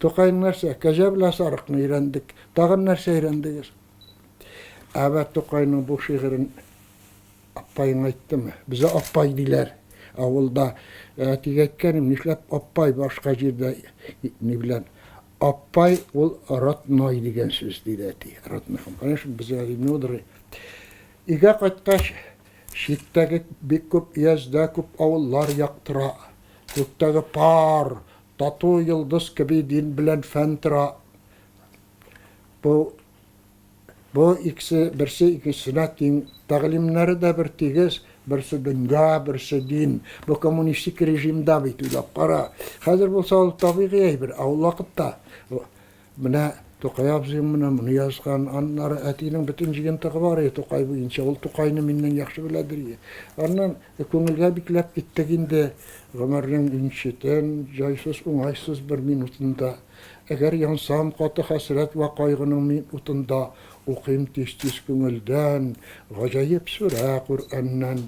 Тукайның нәрсә? Кәҗә белән сарыкны өйрәндек. Тагын нәрсә өйрәндегез? Әбә Тукайның бу шигырен аппаең әйттеме? Безгә аппай диләр авылда. Әтигә әйткәнем, нишләп аппай башка җирдә ни белән? Аппай ул родной дигән сүз, диде әти. Родной. Конечно, безгә мудрый. Өйгә кайткач, читтәге бик күп өяздә күп авыллар яктыра. Күктәге пар, тату йолдыз кеби дин белән фән тора. Бу Бу икесе берсе икенчесенә тиң, тәгълимнәре дә бер тигез, берсе дөнья, берсе дин. Бу коммунистик режимда бит, уйлап кара. Хәзер булса ул табигый әйбер, ә ул вакытта менә Тукай абзыең менә моны язган, аннары әтинең бөтен җыентыгы бар иде Тукай буенча, ул Тукайны миннән яхшы беләдер иде. Аннан күңелгә бикләп киттек инде гомернең иң читен, җайсыз, уңайсыз бер минутында. Әгәр янсам каты хәсрәт вә кайгының мин утында, Укыйм тиз-тиз күңелдән, гаҗәеп сүрә Коръәннән.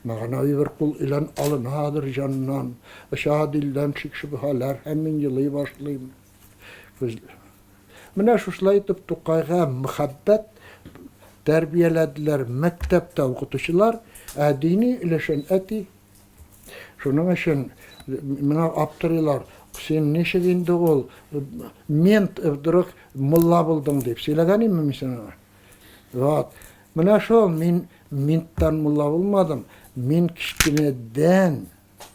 Мәгънәви бер кул илән алынадыр җаннан, Оча дилдән шик-шөбһәләр һәм мин елый башлыйм. Күз. Менә шушылай итеп Тукайга мәхәббәт тәрбияләделәр мәктәптә укытучылар, ә дини өлешен әти. Шуның өчен миңа аптырыйлар, син ничек инде ул мент вдруг мулла булдың дип. Сөйләгән идемме мин сиңа? Вот. Менә шул, мин менттан мулла булмадым. Мин кечкенәдән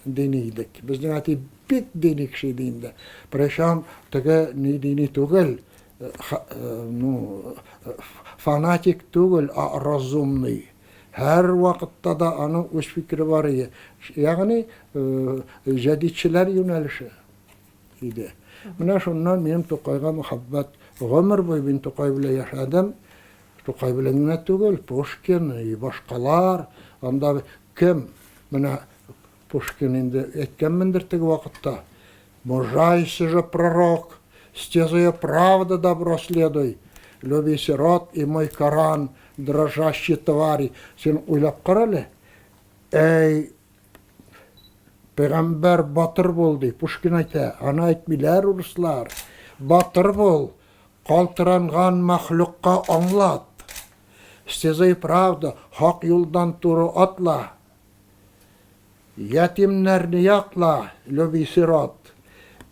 дини идек. Безнең әти бик дини кеше иде инде. Причем теге ни дини түгел, ну, фанатик түгел, а разумный. Һәрвакытта да аның үз фикере бар иде. Ягъни җәдитчеләр юнәлеше иде. Менә шуннан минем Тукайга мәхәббәт. Гомер буе мин Тукай белән яшәдем. Тукай белән генә түгел, Пушкин и башкалар. Анда кем? Менә Пушкин инде әйткәнмендер теге вакытта. Мужайся же, пророк, стезею правды добро следуй, люби сирот и мой Коран, дрожащие твари. Син уйлап кара әле. Әй, пәйгамбәр батыр бул, ди, Пушкин әйтә. Аны әйтмиләр урыслар. Батыр бул, калтыранган мәхлукка аңлат. Стезею правда, хак юлдан туры атла. Ятимнәрне якла, люби сирот.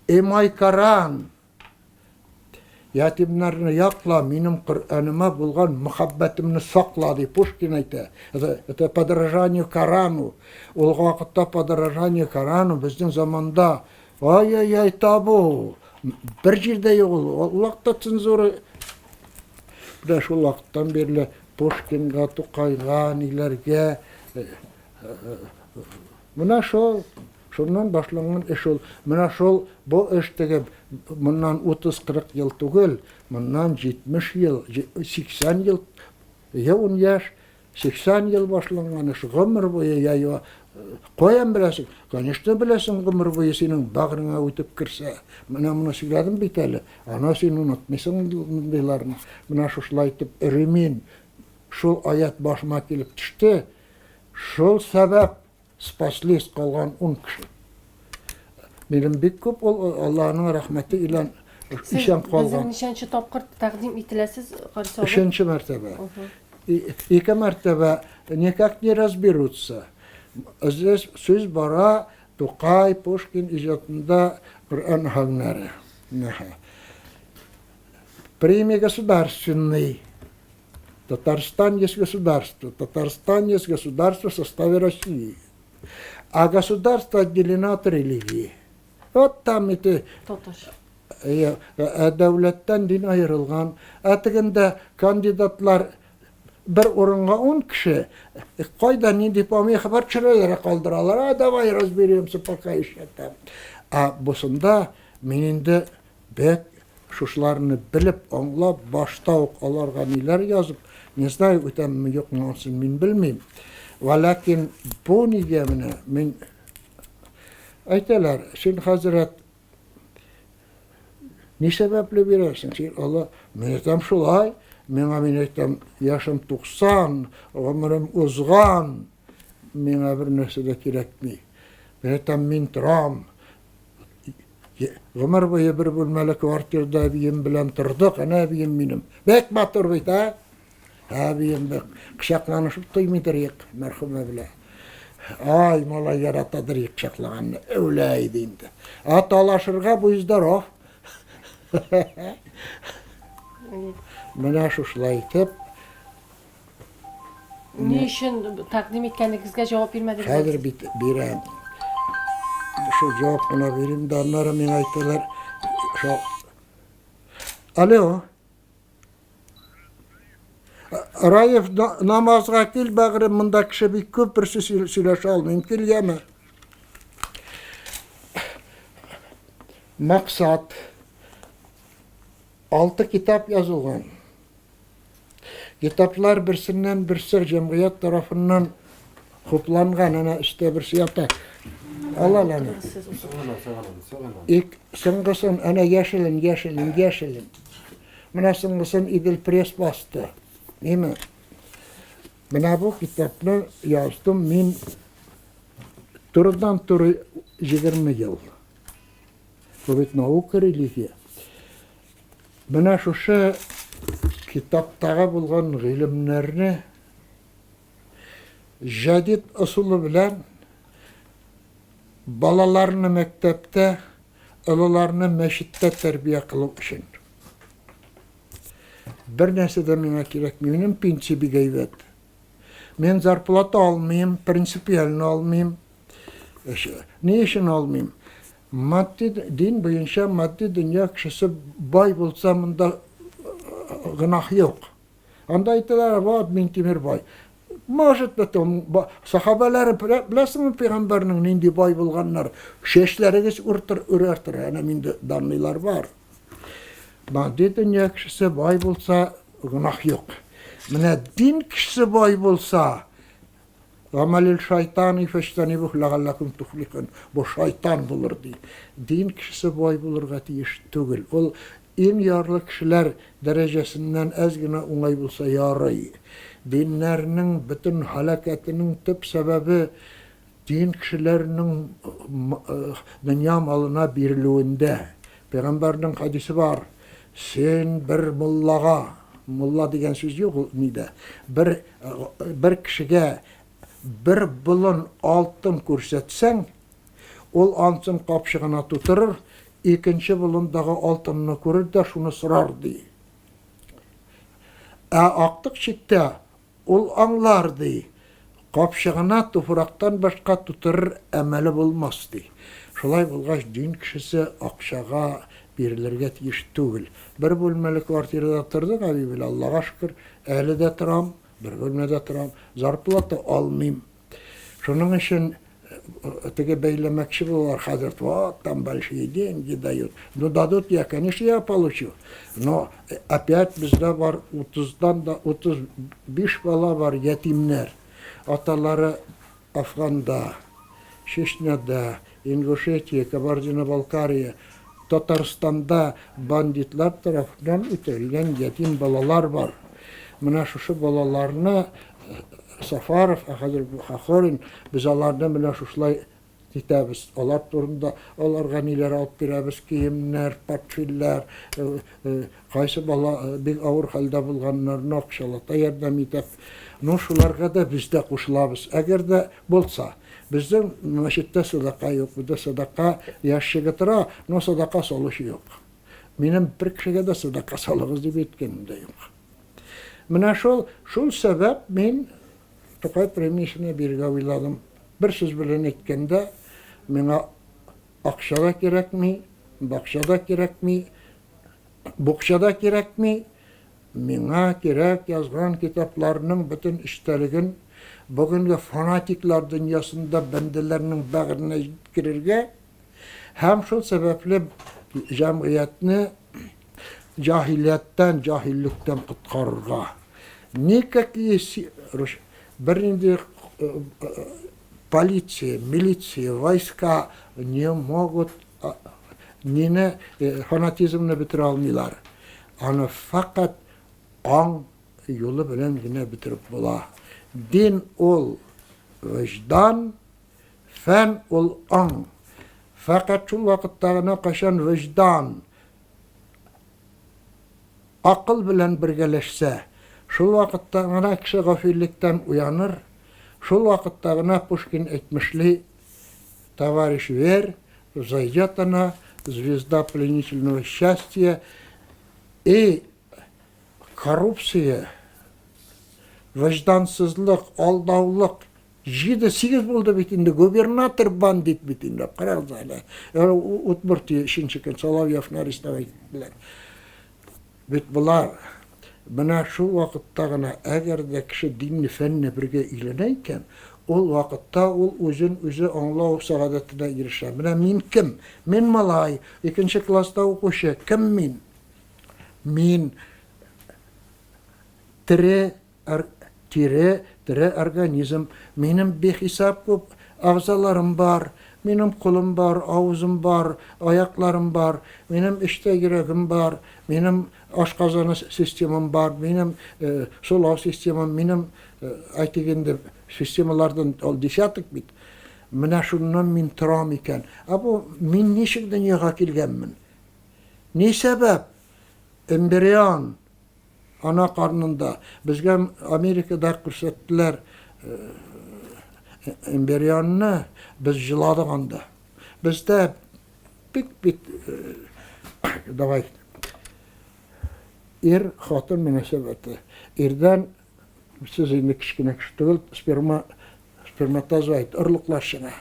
И мой Коран! Ятимнәрне якла, минем Коръәнемә булган мәхәббәтемне сакла, ди Пушкин әйтә. Это, это подражание Корану. Ул вакытта подражание Корану безнең заманда ай-яй-яй табу. Бер җирдә юк ул. Ул вакытта цензура. Менә шул вакыттан бирле Пушкинга, Тукайга, ниләргә Менә шул, шуннан башланган эш ул. Менә шул бу эш теге моннан 30-40 ел түгел, моннан 70 ел, 80 ел, я 10 яшь, 80 ел башланган эш, гомер буе я я каян беләсең? Конечно, беләсең, гомер буе синең бәгыреңә үтеп керсә. Менә моны сөйләдем бит әле. Аны син онытмыйсың мондыйларны. Менә шушылай итеп өремин. Шул аять башыма килеп төште. Шул сәбәп спаслись калган ун кеше. Минем бик күп ул Аллаһның рәхмәте илән исән калган. Сез ничәнче тапкыр тәкъдим ителәсез, Харис абый? Өченче мәртәбә. Ике мәртәбә никак не разберутся. Здесь сүз бара Тукай, Пушкин иҗатында Коръән һәмнәре. Премия государственный. Татарстан есть государство. Татарстан есть государство в составе России. А государство отделено от религии. Вот там это... Тотыш. Дәүләттән дин аерылган. Ә тегендә кандидатлар бер урынга 10 кеше, кайда нинди помеха бар, төшерәләр, калдыралар. А давай разберемся пока еще там. Ә бусында мин инде Бәк шушыларны белеп, аңлап, башта ук аларга ниләр язып, не знаю, үтәмме, юкмы, анысын мин белмим. Вәләкин бу нигә менә мин әйтәләр, син хәзрәт ни сәбәпле бирәсең? Син олы, мин әйтәм шулай, миңа мин әйтәм, яшем 90, гомерем узган, миңа бер нәрсә дә кирәкми. Мин әйтәм, мин торам. Гомер буе бер бүлмәле квартирда әбием белән тордык. Әнә әбием минем. Бик матур бит, ә? Әбием бик кочакланышып туймыйдыр ек, мәрхүмә белән. Ай, малай яратадыр ек кочаклаганны. Үлә иде инде. Ә талашырга будь здоров. Менә шушылай итеп. Ни өчен тәкъдим иткәнегезгә җавап бирмәдегез? Хәзер бит бирәм. Шул җавап кына бирим дә, аннары миңа әйтәләр, шул Алло. Раев, намазга кил, бәгърем, монда кеше бик күп, бер сүз сөйләшә алмыйм. Кил, яме. Максат. Алты китап язылган. Китаплар берсеннән берсе җәмгыять тарафыннан хупланган, әнә өстә берсе ята. Ал ал аны. Ик соңгысын, әнә яшелен, яшелен, яшелен. Менә соңгысын Идел пресс басты. Ниме? Менә бу китапны яздым мин турыдан-туры 20 ел. Бу бит наука, религия. Менә шушы китаптагы булган гыйлемнәрне җәдид ысулы белән балаларны мәктәптә, олыларны мәчеттә тәрбия кылу өчен. Бер нәрсә дә миңа кирәкми. Минем пенсия бик әйбәт. Мин зарплата алмыйм, принципиально алмыйм. Ни өчен алмыйм? Матди дин буенча матди дөнья кешесе бай булса монда гөнаһ юк. Анда әйтәләр, вот Минтимер бай. Может быть, он сахабалары беләсеңме пәйгамбәрнең нинди бай булганнар? Чәчләрегез үртер, үрәтер. Әнә миндә данныйлар бар. Матди дөнья кешесе бай булса, гөнаһ юк. Менә дин кешесе бай булса, Гамәлил шайтани фәҗтәнибүһ ләгалләкүм туфлихун. Бу шайтан булыр ди. Дин кешесе бай булырга тиеш түгел. Ул иң ярлы кешеләр дәрәҗәсеннән әз генә уңай булса ярый. Диннәрнең бөтен һәлакәтенең төп сәбәбе дин кешеләренең дөнья малына бирелүендә. Пәйгамбәрнең хәдисе бар. Син бер муллага, мулла дигән сүз юк ул нидә, бер бер кешегә бер болын алтын күрсәтсәң, ул ансын капчыгына тутырыр, икенче болындагы алтынны күрер дә шуны сорар, ди. Ә актык чиктә Ул аңлар, ди, капчыгына туфрактан башка тутырыр әмәле булмас, ди. Шулай булгач, дин кешесе акчага бирелергә тиеш түгел. Бер бүлмәле квартирада тордык әби белән, Аллага шөкер, әле дә торам, бер бүлмәдә торам, зарплата алмыйм. Шуның өчен теге бәйләмәкче булалар хәзер, вот там большие деньги дают. Ну дадут, я, конечно, я получу. Но опять бездә бар 30-дан да 35 бала бар ятимнәр. Аталары Афганда, Чечняда, Ингушетия, Кабардино-Балкария, Татарстанда бандитлар тарафыннан үтерелгән ятим балалар бар. Менә шушы балаларны Сафаров, ә хәзер Хохорин, без аларны менә шушылай итәбез. Алар турында аларга ниләр алып бирәбез, киемнәр, портфельләр, кайсы бала бик авыр хәлдә булганнарына акчалата ярдәм итәп. Ну, шуларга да без дә кушылабыз. Әгәр дә булса. Безнең мәчеттә садака юк, бездә садака ящигы тора, но садака салучы юк. Минем бер кешегә дә садака салыгыз дип әйткәнем дә юк. Менә шул, шул сәбәп мин Тукай премиясенә бирергә уйладым. Бер сүз белән әйткәндә, миңа акча да кирәкми, бакча да кирәкми, букча да кирәкми. Миңа кирәк язган китапларның бөтен эчтәлеген бүгенге фанатиклар дөньясында бәндәләрнең бәгыренә җиткерергә һәм шул сәбәпле җәмгыятьне җаһилияттән, җаһиллектән коткарырга. Никакие бернинди полиция, милиция, войска не могут нине фанатизмны бетерә алмыйлар. Аны фәкать аң юлы белән генә бетереп була. Дин ул вөҗдан, фән ул аң. Фәкать шул вакытта гына кайчан вөҗдан акыл белән бергәләшсә, шул вакытта гына кеше гафиллектән уяныр, шул вакытта гына Пушкин әйтмешли, Товарищ верь, взойдет она, звезда пленительного счастья, и коррупция, вөҗдансызлык, алдаулык, Җиде-сигез булды бит инде, губернатор бандит бит инде, карагыз әле. Удмуртия өченче көн Соловьевны арестовать иттеләр. Бит болар менә шул вакытта гына, әгәр дә кеше динне, фәнне бергә өйрәнә икән, ул вакытта ул үзен үзе аңлау сәгадәтенә ирешә. Менә мин кем? Мин малай, икенче класста укучы, кем мин? Мин тере Тире, тере организм. Минем бихисап күп әгъзаларым бар. Минем кулым бар, авызым бар, аякларым бар. Минем эчтә йөрәгем бар. Минем ашказаны системам бар. Минем сулау системам, минем, әйтик инде, системалардан ул десяток бит. Менә шуннан мин торам икән. Ә бу мин ничек дөньяга килгәнмен? Ни сәбәп? Эмбрион. Ана карнында. Безгә Америкада күрсәттеләр эмбрионны, без җыладык анда. Бездә бик бит давай ир хатын мөнәсәбәте. Ирдән сез инде кечкенә кеше түгел, сперма Сперматозоид, орлыклар чыга.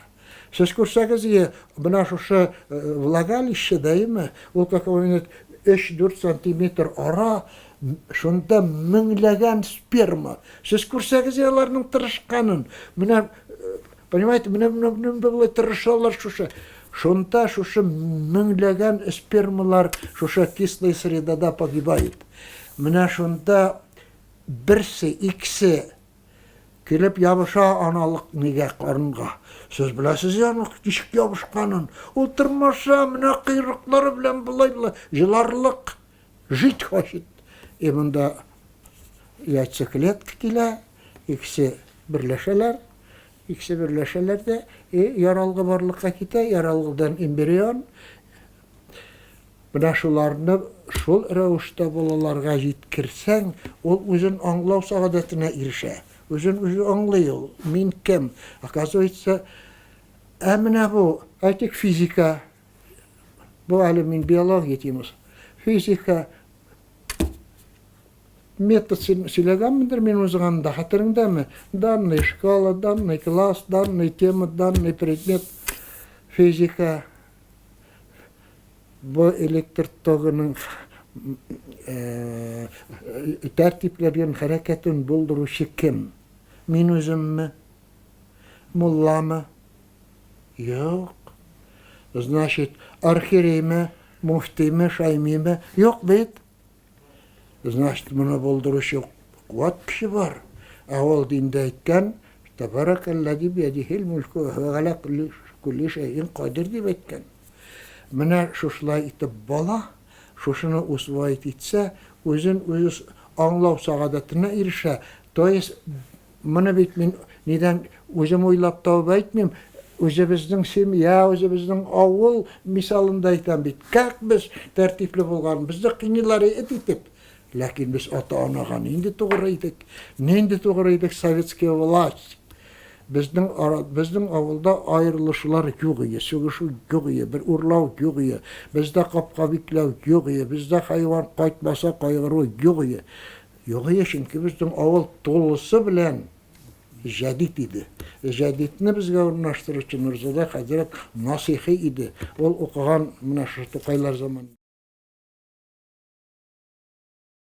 Сез күрсәгез, ие, менә шушы влагалище дәйме, ул какой-нибудь 3-4 сантиметр ара, шунда меңләгән сперма. Сез күрсәгез, аларның тырышканын. Менә, понимаете, менә менә менә болай тырышалар шушы. Шунда шушы меңләгән спермалар шушы кислый средада погибает. Менә шунда берсе, икесе Килеп ябыша аналык нигә карынга. Сез беләсез аның ничек ябышканын. Ул тырмаша, менә койрыклары белән болай-болай җыларлык. Жить хочет. И монда яйцеклетка килә, икесе берләшәләр. Икесе берләшәләр дә, и яралгы барлыкка китә, яралгыдан эмбрион. Менә шуларны шул рәвештә балаларга җиткерсәң, ул үзен аңлау сәгадәтенә ирешә. Үзен үзе аңлый ул, мин кем? Оказывается, ә менә бу, әйтик, физика, бу әле мин биология темасы. Физика метод сөйләгәнмендер мин узганда, хәтереңдәме? Данный школа, данный класс, данный тема, данный предмет, физика. Бу электр тогының тәртипләнгән хәрәкәтен булдыручы кем? Мин үземме? Мулламы? Юк. Значит, архиерейме, муфтиме, шаймиме? Юк бит. Значит, моны булдыручы куәт көче бар. Ә ул диндә әйткән, Тәбәрәкәлләзи биядихил мөлкү вә һүә галә кулли шәйин кадир дип әйткән. Менә шушылай итеп бала шушыны усвоить итсә, үзен үзе аңлау сәгадәтенә ирешә. То есть Моны бит мин нидән үзем уйлап табып әйтмим, үзебезнең семья, үзебезнең авыл мисалында әйтәм бит. Как без тәртипле булган, безне кыйныйлар эт итеп. Ләкин без ата-анага нинди тугры идек, нинди тугры идек советская власть. Безнең ара, безнең авылда аерылышулар юк иде, сугышу юк иде, бер урлау юк иде. Бездә капка бикләү юк иде, бездә хайван кайтмаса кайгыру юк иде. Югые, чөнки безнең авыл тулысы белән җәдит иде. Җәдитне безгә урнаштыручы Нурзадә хәзрәт Насихи иде. Ул укыган менә шушы Тукайлар заманында.